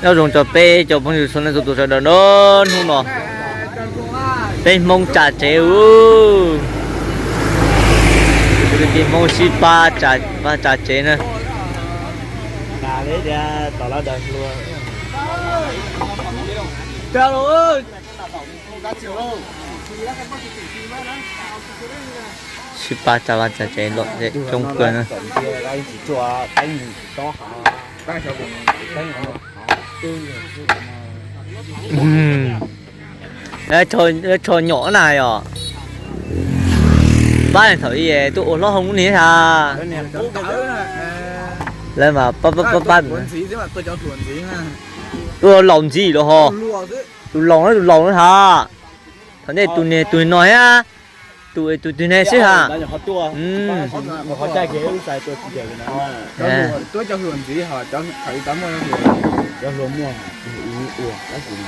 Nyob zoo rau peb cov phooj ywg txhua leej txhua tus sawv daws na, hnub no peb Hmoob tsa tsev u, kwv tij Hmoob sib pab tsa tsev na. Sib pab tsa vaj tsa tsev lom zem coob kawg na. Tsho nyom na yom. Pab thaum ub tuaj ua hlob hoo lub niag thiab. Lawv mas pab pab pab pab. Tuaj laus ntxiv los ho. Tus laus na, tus laus na ha. Thaum ntej tus niag tus no thiab, tus tus twg ne xwb ha.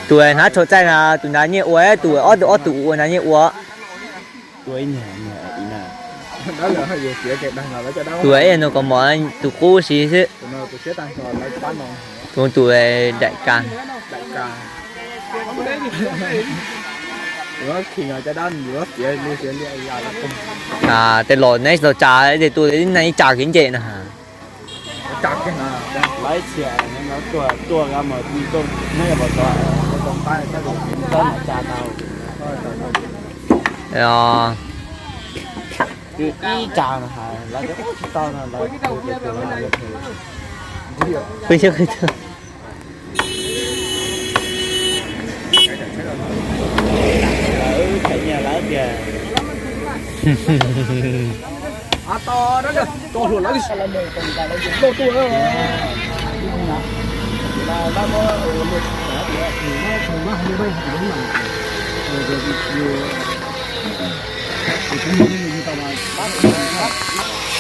Tus hnav tsho txaij na, tus hnav nyiaj ua, tus ob tug ob tug ua hnav nyiaj ua. Tus ib no kom mos tus qub si xwb. Tus tus daim kas. Tej los neb tsis tau tsa, tej tuaj neeg ib tsa kiag nce na. Ib tsa no.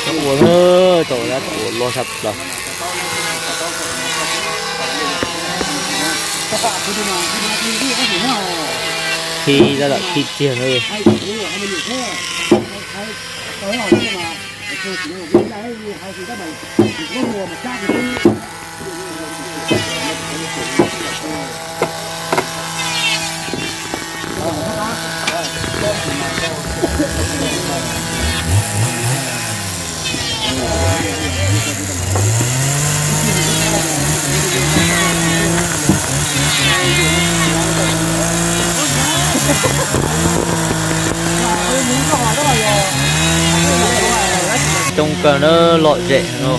Ua, ua loj sab plaws. Khi lawm khi txiag na. Coob kawg na, lom zem no.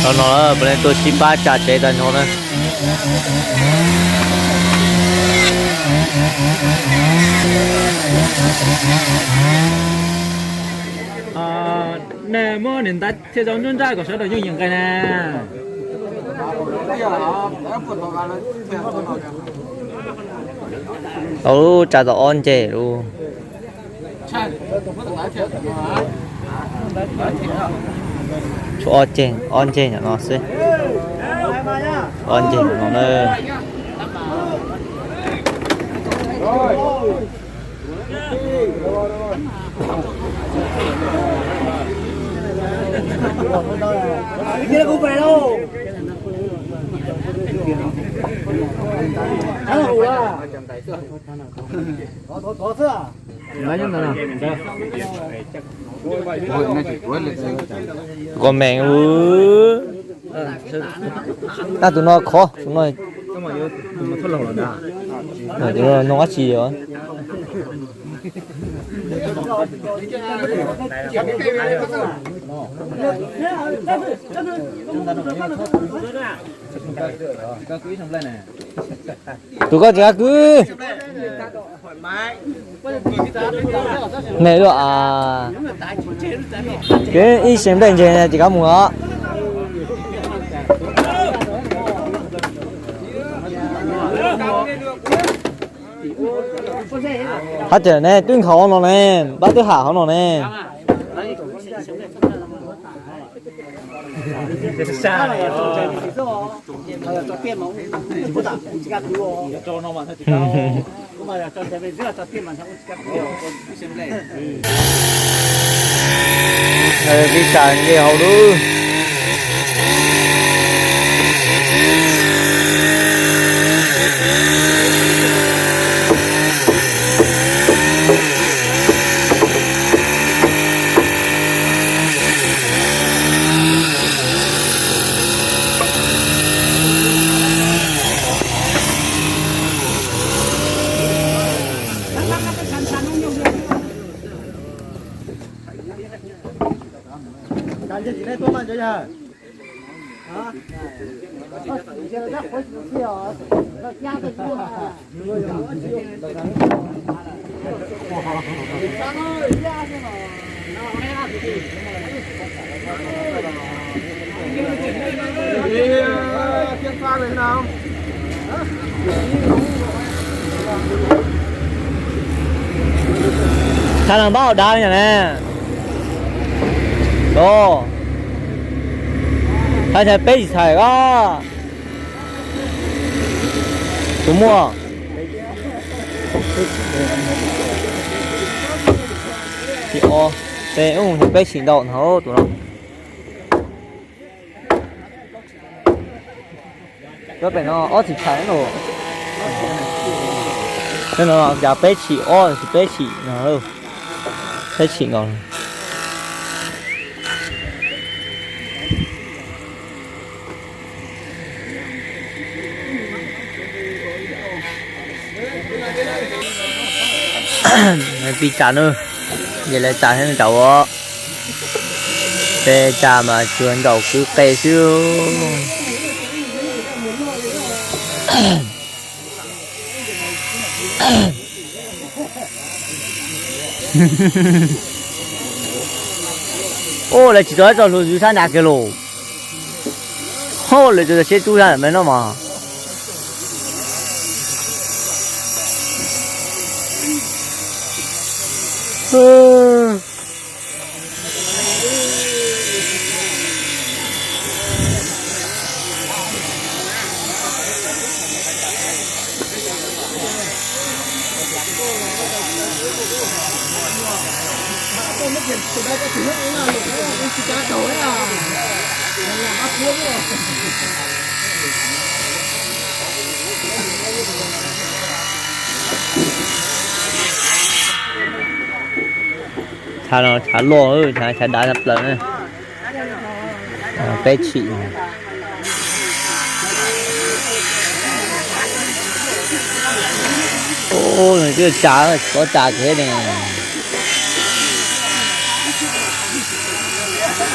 Los no puav leej tuaj sib pab tsa tsev tas no na. Nej muab niam tais thiaj zoo nruab nrab kom sawv daws yeej yeem nqe na. Tau tsa tau ob ncej lauj. Tshuav ob ceg, ob ncej nyob no xwb. Ob ncej nyob no na. Kos meem u. Tab tus no khov, tus no noj dab tsi os. Tus koj tsis kav kwv. Me luaj a. Kev ib xees nplej ntses tsis kav mus os. Hab tias ne twb nkhaus no ne, npab twb ham hauv no ne. Pib tas nce hauv lub. Thaij no npab hauv dav yom ne. Os, thaij thaij peb tsis txhais os. Tus muaj tsis ob, peb, peb tsis ntau ntag tus no. Cov pem no ob txhais los. Cov no cas peb tsis ob tsis peb tsis no, peb tsis nkaus. Pib tsa na, ces lawv tsa thiab nraum os. Peb tsa mas tsuas nraum kwv qe xwb. Ua, lawv tsis tau txog hlua ywg sab nrad kiag los. Ho lawv tsis tau seb rub sab me no mas. Tshav no tshav loj, tshav dav tshaj plaws na. Peb tshim. Twb tsa, tsis txhob tsa thiab ne.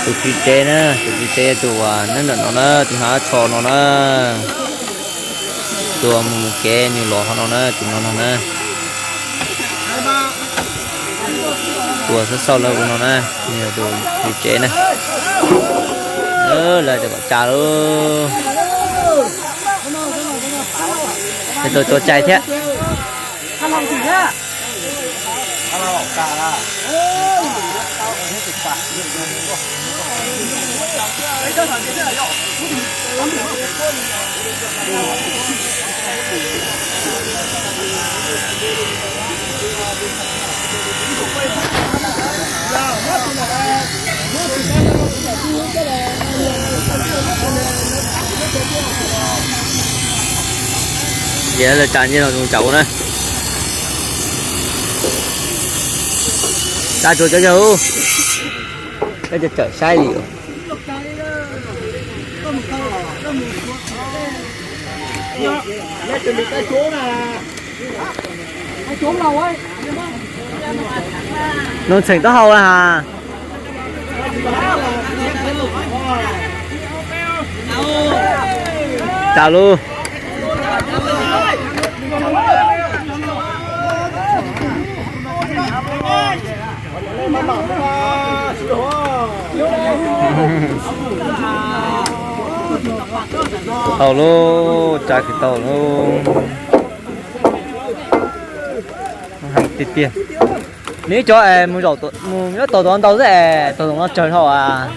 Tus tswv tsev na, tus tswv tsev tus uas nyob ntawm no na, tus hnav tsho no na. Tus mus kev nws los qhov no na, tus no no na. Tus uas xauj xauj lawv ua no na, nws yog tus tswv tsev na. Lawv tseem kom tsa lawm. Tau tso cai thiab. Ces lawv tsa nyiaj los mus tsam ua na. Tsa tsuas cov yawg, peb tseem tsawm saib li. Nws txheem taub hau na has. Tsa lub. Tau lub, tsa kiag tau lub. Heev tiag tiag. Nws ib cov es mus zaum, mus nyob tau tom no ntau xwb es tau tom no tsawg dhau as.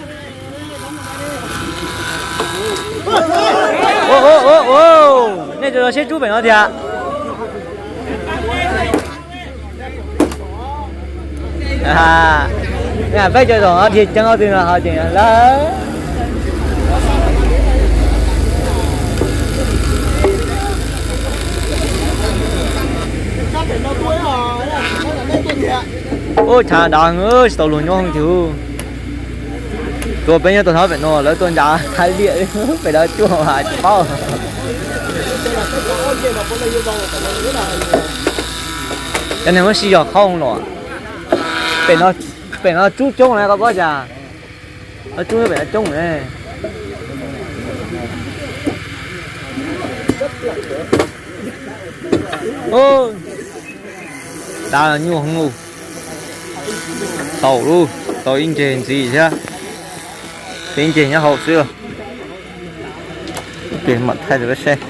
Nej tsuas yog seb rub pem no tiag. Peb cov tom dhia ceeb ob tug no ho tseem lawm. Ub, tshav dav tsis tau luag nyob tiag. Tuaj peb nyob tau thab pem no lawv tuaj ncav thab liaj pem no cuaj tsis paub. Cov neeg muab sib zog qhov los. Pem no tsub coob na koj paub cas? Tsub pem no coob ne. Dav nyuaj hwv lug. Tau lub, tau ib nceg ntxiv thiab. Ib nceg nyob hauv xwb. Ces mam thaij rau peb saib.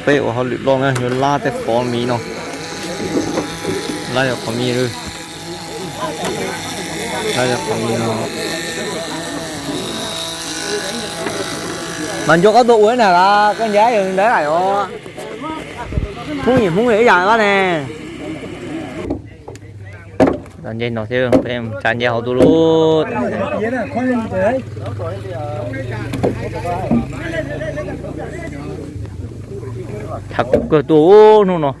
Peb ua hauj lwm loj na, yuav lab tej qhov miv no. Lab yog qhov miv. Lab yog qhov miv no. Mas nco koj tuaj ua na las koj ncav yog ntawd lawm os. Hmoob yim Hmoob yim ib yam lab ne. Nce no thiab, peb tsa nce hauv tuaj lauj. Tham kuv kawg tuaj hnub no.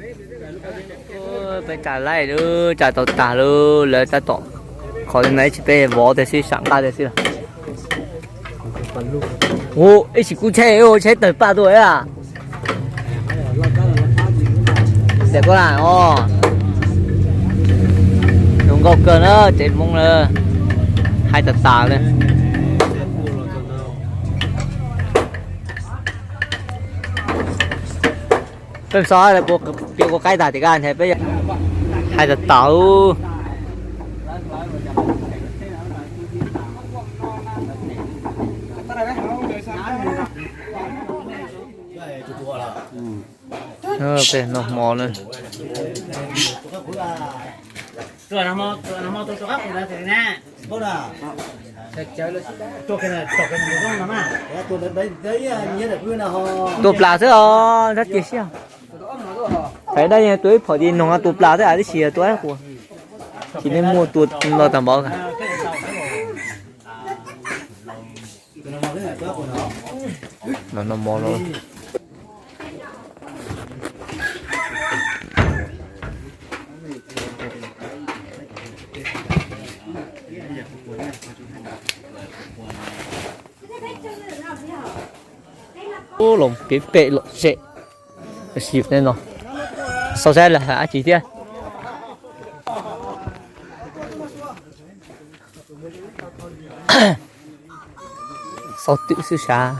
Peb tsa laij lawm, tsa tau tag lawm, lawv tab tom qhov li na ib tsis peb vov tiag xwb, sam nqaj tiag xwb. Ib sim kuj tsheb, tsheb tawg paj tuaj a. Tias koj lam os, zoo nkauj kawg na tsev Hmoob na, hais tas tas li. Peb xav tias kuv qaib tas tias kaj ntshe peb hais tas tas. Peb noj hmo na. Tua plas xwb os, dab tsi siab. Thaum dab yeej tua ib phom tis noog tua plas xwb, tib si tua ib qus. Tsis nej muaj tua los tag npaum. Los noj mov los. Ub, los kev pem lom zem. Sim no xauj saib lawv hais dab tsi thiab. Xauj twm xwb sav.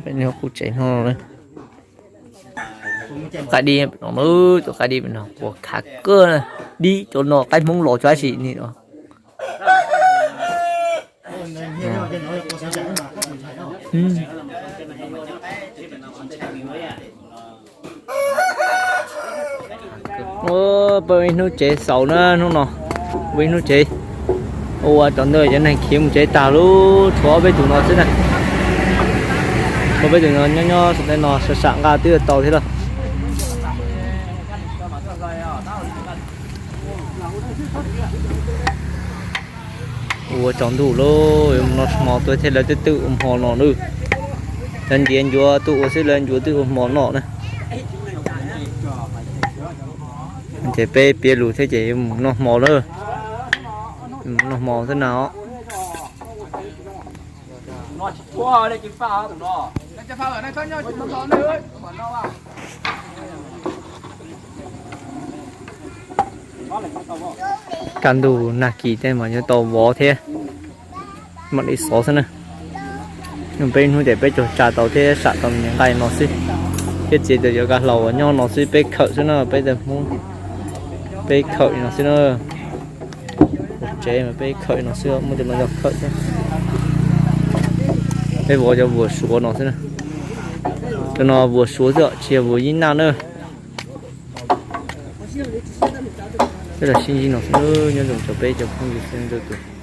Peb kuj tsev no, qaib dib no, tus qaib dib no kuv khav kawg, dib cov no qaib Hmoob los tso sim ni no. Peb ib hnub tsev xaus na hnub no, ua ib hnub tsev, ua cov ntawd cov neeg khiav mus tsev tag lub, tshuav peb tus no xwb na. Tshuav peb tus no nyob nyob saum tej no sam nqa twb tau thiab lauj. Ua tsaus ntuj lawm, yuav mus noj hmo tuaj thiab, lawv twb twb ua hmo no na. Lawv ntiav ncuav tuaj ua xwb, lawv ncuav twb ua hmo no na. Ces peb piav lus thiab ces yuav mus noj hmo na. Mus noj hmo xwb na os. Kaj ntug nag kis tej mas yuav tau vov thiab. Mam li xov xwb na. Peb hnub ces peb tsuas tsa tau thiab sam tau me nyuam nqaij no xwb, thiab txiav tau cov kav hlau uas nyob no xwb, peb khawm xwb na peb tej Hmoob. Peb khawm li no xwb na. Ua tsev mas peb khawm li no xwb, muab cov no coj khawm xwb. Peb vov cov vuas Suav no xwb na. Cov no vuas Suav xwb, tsis yog vuas Yij Naj na. Peb los sib ntsib no xwb, nyob zoo cov peb cov phooj ywg xwb ntau tus.